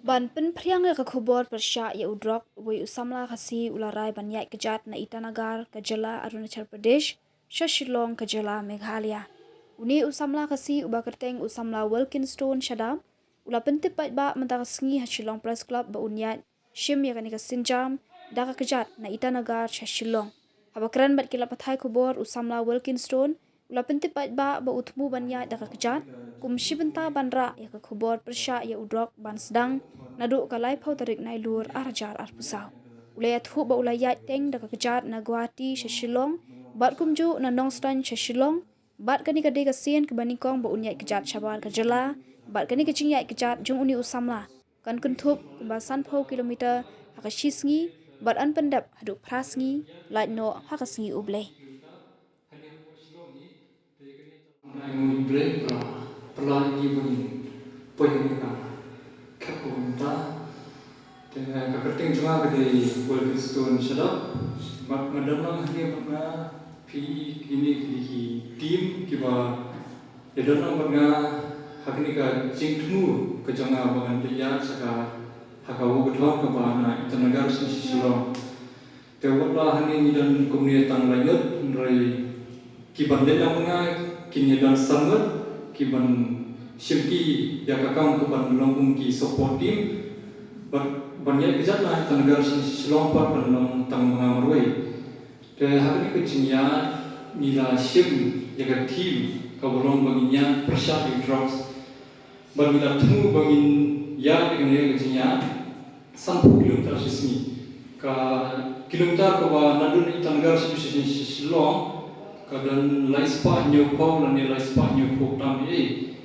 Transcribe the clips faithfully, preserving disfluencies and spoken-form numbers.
Ban pynphriang ïa ka khubor pyrshah ïa u drok, uwei u samla Khasi u la rai ban ïaid kjat na Itanagar ka jylla Arunachal Pradesh sha Shillong ka jylla Meghalaya. Une u samla Khasi uba kyrteng u samla Wilkinstone Shadap u la pyntip paidbah mynta ka sngi ha Shillong Press Club ba un ïaid shim ïa kane ka sienjam da ka kjat na Itanagar sha Shillong. Haba kren bad ki lad pathai khubor, u samla Wilkinstone u la pyntip paidbah ba u thmu ban ïaid da ka kjat kum shi bynta ban rah ïa ka khubor pyrshah ïa u drok ban sdang naduh ka laiphew tarik Nailur ar hajar arphew saw. U la ïathuh ba u la ïaid teng da ka kjat na Guwahati sha Shillong bad kumjuh na Nongstoiñ sha Shillong, bad kane ka dei ka sien kaba nyngkong ba un ïaid kjat shabar ka jylla, bad kane ka jingïaid kjat jong une u samla kan kynthup kumba sanphew kilometer ha ka shi sngi, bad yn pyndep haduh phra sngi, lait noh ha ka sngi U Blei. Te nga, ka kyrteng jong nga ka dei Wilkinstone Shadap. Bad nga don lang hangne bad nga, phi, kine ki dei ki team kiba ïa don lang bad nga ha kane ka jingthmu ka jong nga ba ngan leit ïaid sha ka, ha ka walkathon kaba na Itanagar sha Shillong. Te wat la hangne ngi don kumne tang lai ngut, hynrei ki ban leit lang bad nga kin ïa don san ngut, ki ban shim ki ïa ka kam ka ban long kum ki support team. Bad ban ïaid kjat na Itanagar sha Shillong pat ban long tang ma nga marwei. Te ha kane ka jingïaid ngi la shim ïa ka theme kaba long ba ngin ïaid pyrshah ïa u drugs. Bad ngi la thmu ba ngin ïaid ïa kane ka jingïaid sanphew kilometer shi sngi. Ka kilometer kaba naduh na Itanagar sha, sha, sha, sha Shillong ka don lai spah hynñiewphew lane lai spah hynñiewphew tam eh.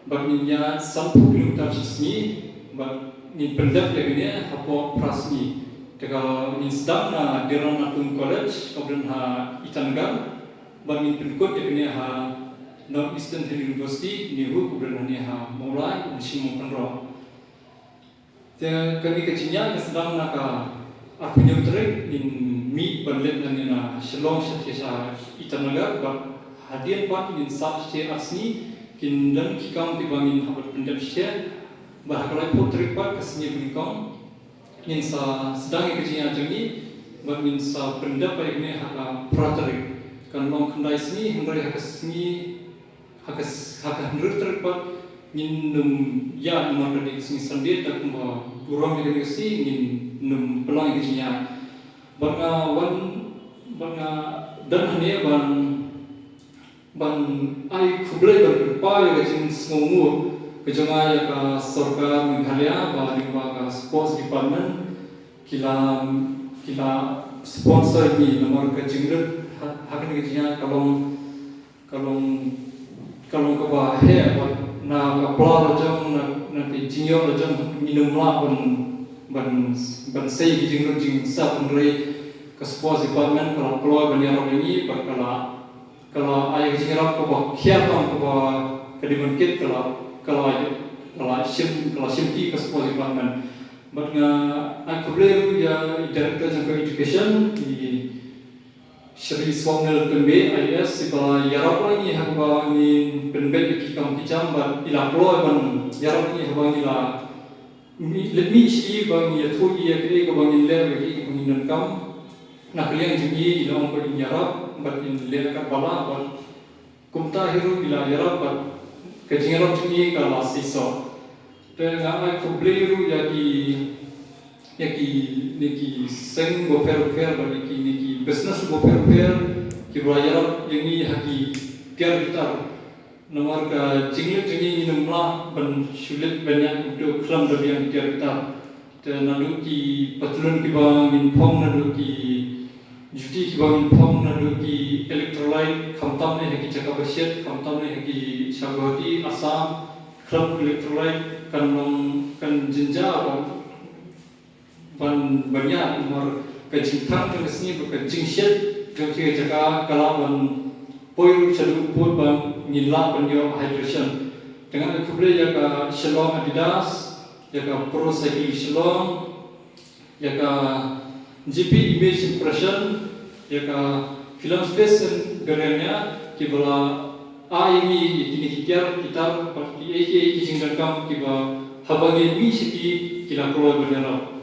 Bad ngin ïaid sanphew kilometer shi sngi, bad ngin pyndep ïa kane hapoh phra sngi. Te ka ngin sdang na Dera Natung College kaba don ha Itanagar, bad ngin pynkut ïa kane ha North Eastern Hill University, NEHU, kaba don hangne ha Mawlai, Umshing Mawphanrok. Te kane ka jingïaid ka sdang na ka arphew hynñiew tarik, ngin mih ban leit nangne na Shillong shatei sha Itanagar, bad hadien pat ngin sah shatei ar sngi, kin don ki kam kiba ngin hap ban pyndep shatei, bad ha ka laiphew tarik pat ka sngi ba nyngkong ngin sa sdang ïa ka jingïaid jong ngi, bad ngin sa pyndep ïa kane ha ka phra tarik. Kan long khyndai sngi, hynrei ha ka sngi ha ka s-, ha ka hynriew tarik pat ngin nym ïaid namar ka dei ka sngi Sunday, te kumba burom ïa kane ka sngi ngin nym pynlong ïa ka jingïaid. Bad nga wan, bad nga don hangne ban, ban ai khublei, ban kyrpad ïa ka jingsngewnguh ka jong nga ïa ka sorkar Meghalaya ba lyngba ka sports department ki la, ki la sponsor ïa ngi namar ka jinglut ha, ha kane ka jingïaid ka long ka long, ka long kaba heh bad na ka pla la jong, na, na ki jingïoh la jong ngi nym lah ban, ban, ban sei ki jinglut jingsah, hynrei ka sports department ka la kloi ban ïarap ïa ngi bad ka la, ka la ai ka jingïarap kaba khia tam kaba ka dei ban kit, ka la, ka la, ka la shim, ka la shim ki ka sports department. Bad nga ai khublei ruh ïa i director jong ka education, i Shri Swapnil Tymbeh, I A S, iba la ïarap lang ïa ngi ha kaba ngin pynbeit ïa ki kam ki jam, bad i la kloi ban ïarap lang ïa ngi ha kaba ngi la mih, leit mih sha i ba ngin ïathuh ïa kaei kaba ngin leh bad kaei kaba ngin donkam. Na ka liang jong i, i la ong ba in ïarap bad in leh katba lah, bad kumta hi ruh i la ïarap bad ka jingïarap jong i ka la seisoh. Te nga ai khublei ruh ïa ki, ïa kine ki seng bapher bapher bad ïa kine ki business bapher bapher kiba la ïarap ïa ngi ha ki tiar ki tar. Namar ka jingïaid jong ngi ngim lah ban shu leit ban ïaid kumto khlem da biang ki tiar ki tar. Te naduh ki patlun kiba ngin phong, naduh ki juti kiba ngin phong, naduh ki electrolyte, khamtam ne ha ki jaka ba shet, khamtam ne ha ki sha Guwahati, Assam, khlem electrolyte kan long, kan jynjar ban, ban ïaid, namar ka jingthang jong ka sngi bad ka jingshet jong ki jaka ka lah ban poi ruh shaduh u pud ba ngin lah ban ïoh hydration. Te nga ai khublei ïa ka Shillong Adidas, ïa ka Pro Cycling Shillong, ïa ka G P Image Impression, ïa ka Film Space and Biryania, kiba la ai ïa ngi ïa kine ki tiar ki tar bad kiei kiei ki jingdonkam kiba Haba ngi mih sha ki, ki la kloi ban ïarap.